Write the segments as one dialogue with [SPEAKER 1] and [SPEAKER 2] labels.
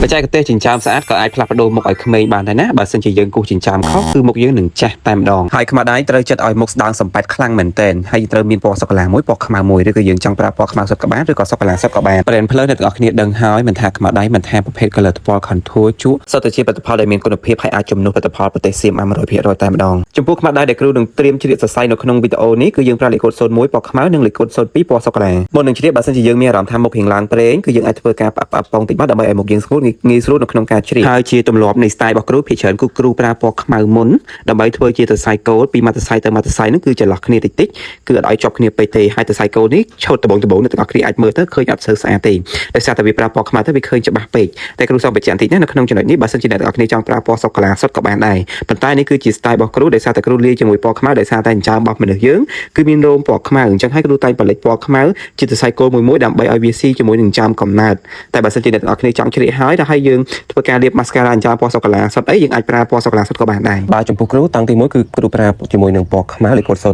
[SPEAKER 1] បច្ចេកទេសចិញ្ចើមស្អាតក៏អាចផ្លាស់ប្ដូរមុខឲ្យក្មេងបានដែរណាបើសិនជាយើងគូសចិញ្ចើមខុសគឺមុខយើងនឹងចាស់តែម្ដងហើយខ្មៅដៃត្រូវចិត្តឲ្យមុខស្ដើងសំប៉ែតខ្លាំងមែនទែនហើយត្រូវមានពណ៌សូកូឡាមួយពណ៌ខ្មៅមួយឬក៏យើងចង់ប្រើពណ៌ខ្មៅសុទ្ធក៏បានឬក៏សូកូឡាសុទ្ធក៏បាន brand ផ្លូវអ្នកទាំងអស់គ្នាដឹងហើយមិនថាខ្មៅដៃមិនថាប្រភេទ color ថ្ពាល់ contour ជក់សុទ្ធតែជាផលិតផលដែលមានគុណភាពហើយអាចជំនួសផលិតផលប្រទេសសៀមអា100%តែម្ដងចំពោះខ្មៅដៃដែលគ្រូនឹងត្រៀមជ្រៀតសរសៃនៅក្នុងវីដេអូនេះគឺយើងប្រើលេខកូដ01ពណ៌ខ្មៅនិងលេខកូដ02ពណ៌សូកូឡាមុននឹងជ្រៀតបើសិនជាយើងមានអារម្មណ៍ថាមុខរៀងឡើងប្រេងគឺយើងអាចធ្វើការផ្អាប់ផ្អាប់ពងតិចមកដើម្បីឲ្យមុខយើងស្ងួតងាយស្រួលនៅក្នុងការជ្រៀតហើយជាទម្លាប់នៃ style របស់គ្រូភាគច្រើនគឺគ្រូប្រើពណ៌ខ្មៅមុនដើម្បីធ្វើជាសរសៃគោលពីមួយសរសៃទៅមួយសរសៃហ្នឹងគឺចន្លោះគ្នាតិចតិចគឺអត់ឲ្យជាប់គ្នាពេកទេហើយសរសៃគោលនេះឆូតដបងដបងអ្នកទាំងអស់គ្នាអាចមើលទៅឃើញអត់សូវស្អាតទេដោយសារតែវាប្រើពណ៌ខ្មៅទៅវាឃើញច្បាស់ពេកតែគ្រូសូមបញ្ជាក់បន្តិចណានៅក្នុងចំណុចនេះបើសិនជាអ្នកទាំងអស់គ្នាចង់ប្រើពណ៌សូកូឡាសុទ្ធក៏បានដែរប៉ុន្តែនេះគឺជា style របស់គ្រូដោយសារតែគ្រូលាយជាមួយពណ៌ខ្មៅដោយសារតែចិញ្ចើមរបស់មនុស្សយើងគឺមានរោមពណ៌ខ្មៅអញ្ចឹងហើយគ្រូតែងផលិតពណ៌ខ្មៅជាសរសៃគោលមួយមួយដើម្បីឲ្យវាស៊ីជាមួយនឹងចិញ្ចើមកំណើតតែបើសិនជាអ្នកទាំងអស់គ្នាចង់ជ្រៀកហើយដល់ហើយយើងធ្វើការលាប mascara ចិញ្ចើមពណ៌សូកូឡាសុទ្ធអីយើងអាចប្រើពណ៌សូកូឡាសុទ្ធក៏បានដែរបាទចំពោះគ្រូតាំងទី1គឺគ្រូប្រើជាមួយនឹងពណ៌ខ្មៅលេខកូដ01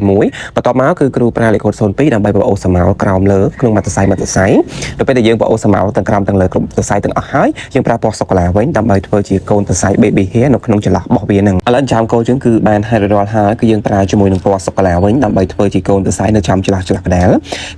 [SPEAKER 1] បន្ទាប់មកគឺគ្រូប្រើលេខកូដ02ដើម្បីបអូសម៉ោក្រោមលើក្នុងមួយសរសៃមួយសរសៃដល់ពេលដែលយើងបអូសម៉ោទាំងក្រោមទាំងលើគ្រប់សរសៃទាំងអស់ហើយយើងប្រើពណ៌សូកូឡាវិញដើម្បីធ្វើជាកូនសរសៃ baby hair នៅក្នុងចន្លោះរបស់វានឹងឥឡូវចាំគោយើងគឺបានហើយរាល់ហើយគឺយើងប្រើជាមួយនឹងពណ៌សូកូឡាវិញដើម្បីធ្វើជាកូនសរសៃនៅចំចន្លោះចន្លោះកណ្ដាល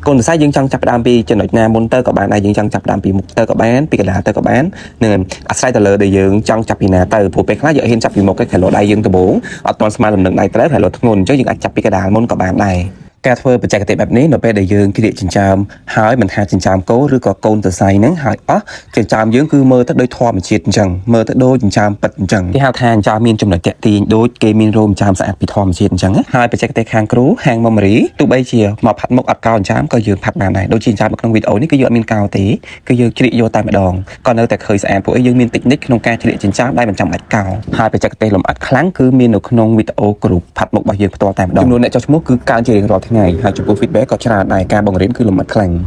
[SPEAKER 1] កូនសរសៃយើងចង់ចាប់ផ្ដើមពីចំណុចណាមុនទៅក៏បានដែរយើងចង់ចាប់ផ្ដើមពីមុខទៅក៏បានពីកណ្ដាលទៅក៏បាននឹងអាស្រ័យទៅលើដែលយើងចង់ចាប់ពីណាទៅព្រោះពេលខ្លះយើងហ៊ានចាប់ពីមុខឯងខែលោដៃយើងដំបូងអត់ទាន់ស្មើលំនឹងដៃត្រូវខែលោធ្ងន់អញ្ចឹងយើងអាចចាប់ពីកណ្ដាលមុនក៏បានដែរការធ្វើបច្ចេកទេសបែបនេះនៅពេលដែលយើងជ្រៀកចិញ្ចើមហើយមិនថាចិញ្ចើមកោឬក៏កូនសរសៃហ្នឹងហើយអស់ចិញ្ចើមយើងគឺមើលទៅដូចធម្មជាតិអញ្ចឹងមើលទៅដូចចិញ្ចើមពិតអញ្ចឹងគេហៅថាចិញ្ចើមមានចំណុចតាក់ទាញដូចគេមានរោមចិញ្ចើមស្អាតពីធម្មជាតិអញ្ចឹងណាហើយបច្ចេកទេសខាងគ្រូហាង memory ទោះបីជាមកផាត់មុខអត់កោចិញ្ចើមក៏យើងផាត់បានដែរដូចជាចិញ្ចើមនៅក្នុងវីដេអូនេះគឺយើងអត់មានកោទេគឺយើងជ្រៀកយកតែម្ដងក៏នៅតែឃើញស្អាតព្រោះអីយើងមានតិចនិចក្នុងការជ្រៀកចិញ្ចើមដែលមិនចាំបាច់កោហើយបច្ចេកទេសលម្អិតខ្លាំងគឺមាននៅក្នុងវីដេអូគ្រូផាត់មុខរបស់យើងផ្ទាល់តែម្ដងចំនួនអ្នកចុះឈ្មោះគឺកើនជារៀងរាល់ថ្ងៃហើយចំពោះ feedback ក៏ច្រើនដែរការបង្រៀនគឺលម្អិតខ្លាំង។